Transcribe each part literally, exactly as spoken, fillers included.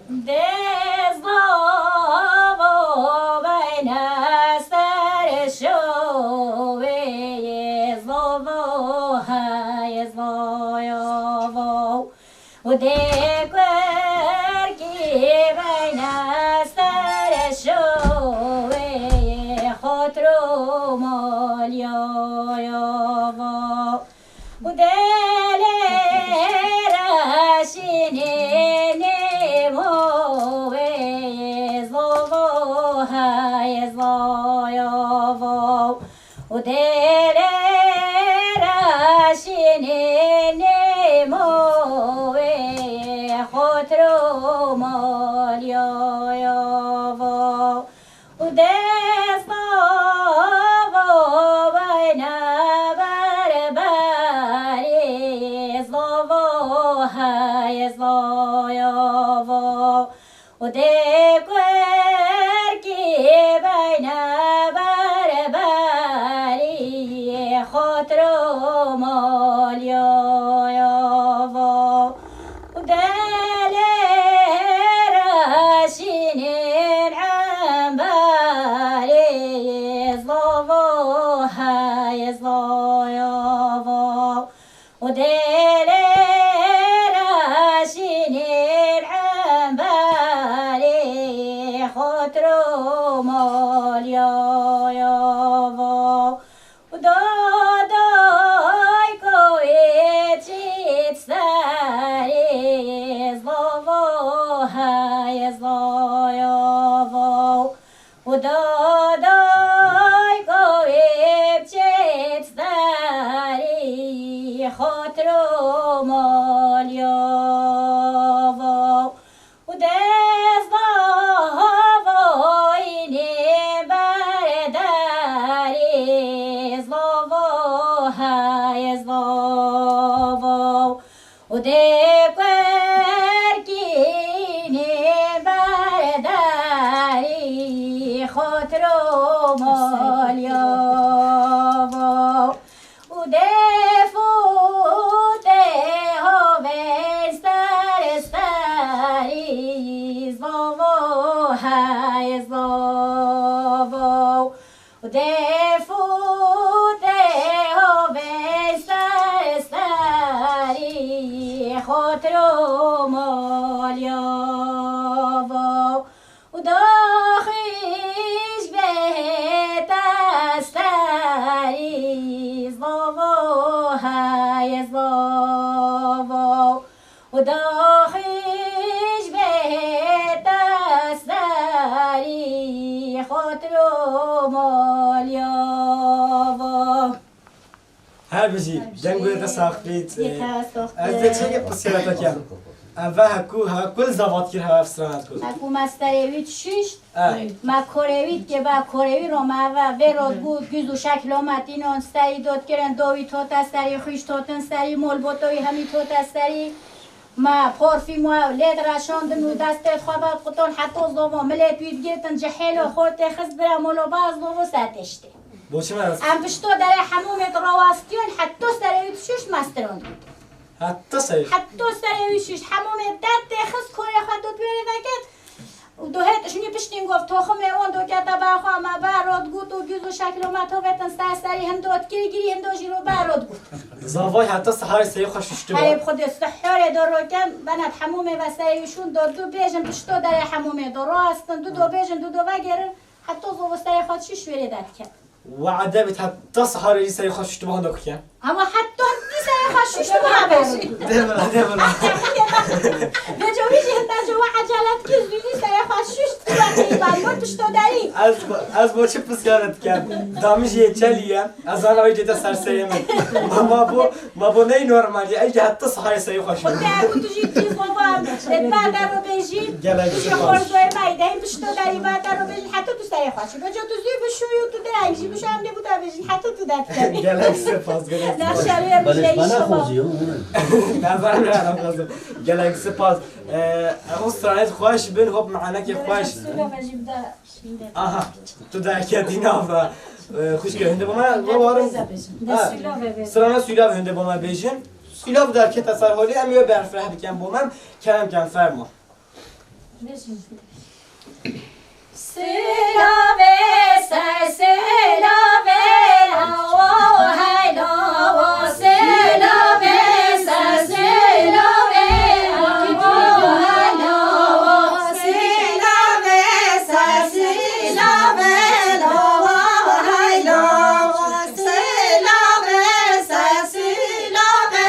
Dê zlavo beyne ser şovê, zlavo hey zloyovo. Û dê kurkî beyne ser şovê, xotro molyoyovo. Û dê lê reşînê nêmo wê, zlovo hey zloyovo. Û dê lê reşînê nêmo wê, xotro molyoyovo. Û dê zlavo beyne ber berî, zlavo hey zloyovo. Û dê kurkî beyne ber berî, xotro molyoyovo. Û dê lê reşînên emberî, zlovo hey zloyovo. Û dê lê reşînên emberî, xotro molyoyovo. Û dodoy koyê çît serî, zlovo hey zloyovo. Û dodoy koyê çît serî, xotro molyovo. Û dê zlavo yînê ber derî, zlavo hey zlovo. Û dê kurkî yînê ber derî, xotro molyovo. Û dê fûtê hovê ser serî, zlovo hey zlovo. Û dê fûtê hovê ser serî, xotro molyovo. Û doxîş bihête serî, zlovo hey zlovo. Û doxîş bihête serî, xotro molyovo. Her bijî, dengê te sax bît. Yê te sax bît. Ez dê çekê pisyara te kem. Ev ve heku, heku li zavat kir, hev strana dikut. Heku me serê wî dişişt. E. Me korê wî dikê, be korê wî ro me ve vê ro dibû, güz û şeklo me tînon serî dot kirin, do wî tote serî, xwîş totin serî, mol boto wî hemî tote serî. Me porfîm we lê direşandin û destê xwe ve quton heto zlovo milê wî digirtin, cihêlo xortê xist bira molo ba zlovo ser têştê. Boçî me rast. Em pişto derê hemûmê dirowastiyon, heto serê wî dişuşt me stiron dît. Heto serê? Heto serê wî şuşt, hemûmê destê xist korê xwe dot wêrê veket. Û do hêt şinî piştîn got, toximê wan do kete ber xwe, me ber ro digot û güz û şeklo me tovêtin ser serî, hindo dikirî girî, hindo jî ro ber ro digot. Zavay heta siharê serê xwe şuştiba. Herê bi Xwedê siharê do roken, benet hemûmê ve serê wî şûn, do du bêjin pişto derê hemûmê do roastin, du do bêjin, du do vegerin, heta zov û serê xwe şiş wêrê derdiket. Wade bit heta siharê jî serê xwe şuştiba handa kuken. Ama heta dî serê xwe şuştiba haber. Dê bira, dê bira. Vêca wî jî hinda ji we ecelet kir, zû dî serê xwe şuşt, tu wextê îman got pişto derî. Ez, ez bo çi pisyar dikem? Damî jî yê çelî ye. Ez ana wê cête ser serê min. Ma, ma bo, ma bo ney normal ye. Ey heta siharê serê xwe şuşt. Xwedê ku tu jî tîz baba, lê ba dero bêjî. Gelek spas. Xorzoyê me, dey pişto derî ba dero bêjî, heta tu serê xwe şuşt. Vêca tu zû bişû û tu direng jî bişû, em dê bu da bêjîn, heta tu derdiket. Gelek spas, gelek spas. Naşarê Belê, bişe bana inşallah. Xozî yo, evet. Nazarim ya, Xozî. Gelek spas. Ee, ew stranê xweş bin, hop, mehanekê xweş. Aha, tu derketî nav ra. Ee, xwişkê hinde bo me, we warin. Ha, strana Sûlav hinde bo me bêjin. Sûlav derkete ser holê, em wê berfireh bikin bo me. Kerem ken, fermo. Silave se silave lawo hey lawo silave se silave lawo hey lawo silave se silave lawo hey lawo silave se silave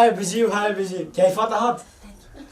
Her bijî û her bijî. Keyfa te hat?